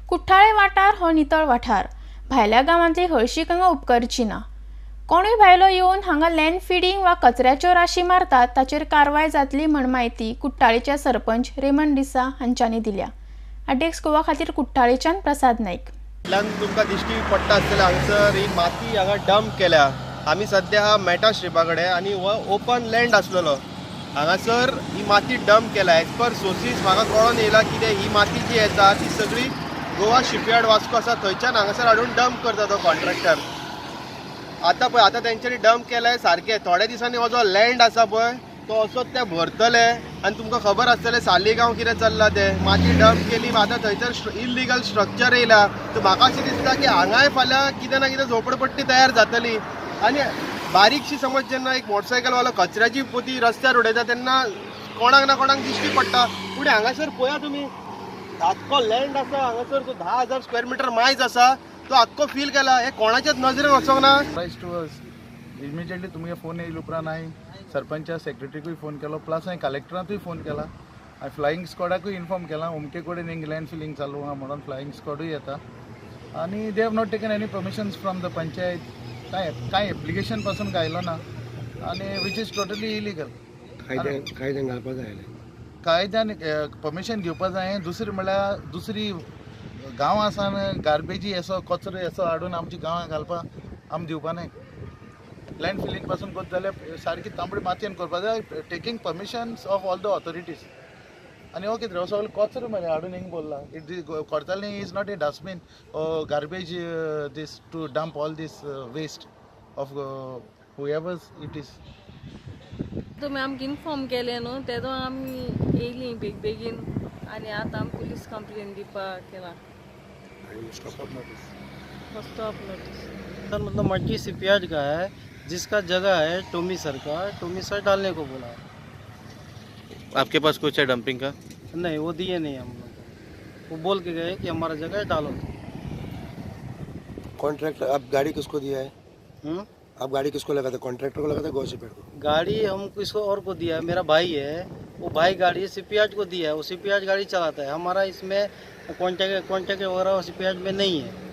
कुठ्ठाळे वाठार हो नितळ वाठार, भायल्या गांवांतली हळशीक हांगा उपकरची ना। कोणूय भायलो येवन हांगा लँड फिडिंग वा कचऱ्याच्यो राशी मारतात ताचेर कारवाय जातली म्हण म्हायती कुठ्ठाळेचे सरपंच रेमंड डिसा हांच्यांनी दिल्या। आरडीएक्स गोवा खातीर कुठ्ठाळेच्यान प्रसाद नाईक। तुमकां दिश्टी पडटा आसतलें हांगसर ही माती हांगा डंप केल्या। आमी सद्या मेटा स्ट्रिपा कडेन आनी हो ओपन लँड आसलेलो, हांगासर ही माती डंप केल्या। एज पर सोर्सीस म्हाका कळोन येयला कितें ही माती जी येता ती सगळी गोवा शिपयार्ड वास्को आसा थंयच्यान हांगासर हाडून डंप करता तो कॉन्ट्रॅक्टर। आतां पळय आतां तेंच्यांनी डंप केलें सारकें, थोड्या दिसांनी हो जो लँड आसा पळय तो असोच ते भरतले आनी तुमकां खबर आसतलें सालिगांव कितें चल्लां तें। माती डंप केली, आतां थंयसर इल्लिगल स्ट्रक्चर येयला। तर म्हाका अशें दिसता की हांगाय फाल्यां कितें ना कितें झोपडपट्टी तयार जातली। आनी बारीकशी समज जेन्ना एक मोटरसायकलवालो कचऱ्याची पोती रस्त्यार उडयता तेन्ना कोणाक ना कोणाक दिश्टी पडटा। पूण हांगासर पळया तुमी आख्खो लँड आसा हांगासर, जो 10,000 स्क्वेअर मिटर मायज आसा तो आख्खो फील केला। हे कोणाच्याच नजरेन वचोंक ना। इमिजिएटली तुमगे फोन येयले उपरांत हांवें सरपंचा सेक्रेटरीकूय फोन केलो, प्लस हांवें कलेक्टराकूय फोन केला, हांवें फ्लायींग स्क्वॉडाकूय इन्फॉर्म केला अमके कडेन एक लँड फिलींग चालू आहा म्हणून फ्लायींग स्क्वॉडूय येता। आनी they have not taken any permissions from the panchayat, कांय कांय एप्लिकेशन पासून घायलो ना आनी which is totally illegal. कायद्यान घालपा जाय, कायद्यान परमिशन घेवपा जाय। दुसरी म्हणल्यार दुसरी गांवां आसान गार्बेजी असो कचरो असो हाडून आमच्या गांवांत घालपा आमी दिवपा न्हय। लँड फिलींग पासून करता जाल्यार सारकी तांबडी मातयेन करपा जाय, taking permissions of all the authorities. आनी हो कितें हो सगळो कचरो मरे हाडून हिंग भरला। It Cortalim is not a dustbin garbage this to dump all this waste of whoever's it is. तुमी आमकां इन्फॉर्म केलें न्हू तेदो आमी येयलीं बेग बेगीन आनी आतां आमी पुलीस कंप्लेन दिवपाक केला। स्टॉप नोटीस सर, मतलब मटकी शिपयार्ड का है जिसका जगह है टोमी सर का, टोमी सर डालने को बोला है। आपके पास कुछ है डंपिंग का? नहीं, वो दिए नहीं हम लोग को, वो बोल के गए कि हमारा जगह है डालो। कॉन्ट्रैक्टर आप गाड़ी किसको दिया है? आप गाड़ी किसको लगा था, कॉन्ट्रैक्टर को लगा था गोवा शिपयार्ड को? गाड़ी हम किसको और को दिया है, मेरा भाई है, वो भाई गाड़ी शिपयार्ड को दिया है, वो शिपयार्ड गाड़ी चलाता है। हमारा इसमें कॉन्ट्रैक्ट वगैरह शिपयार्ड में नहीं है।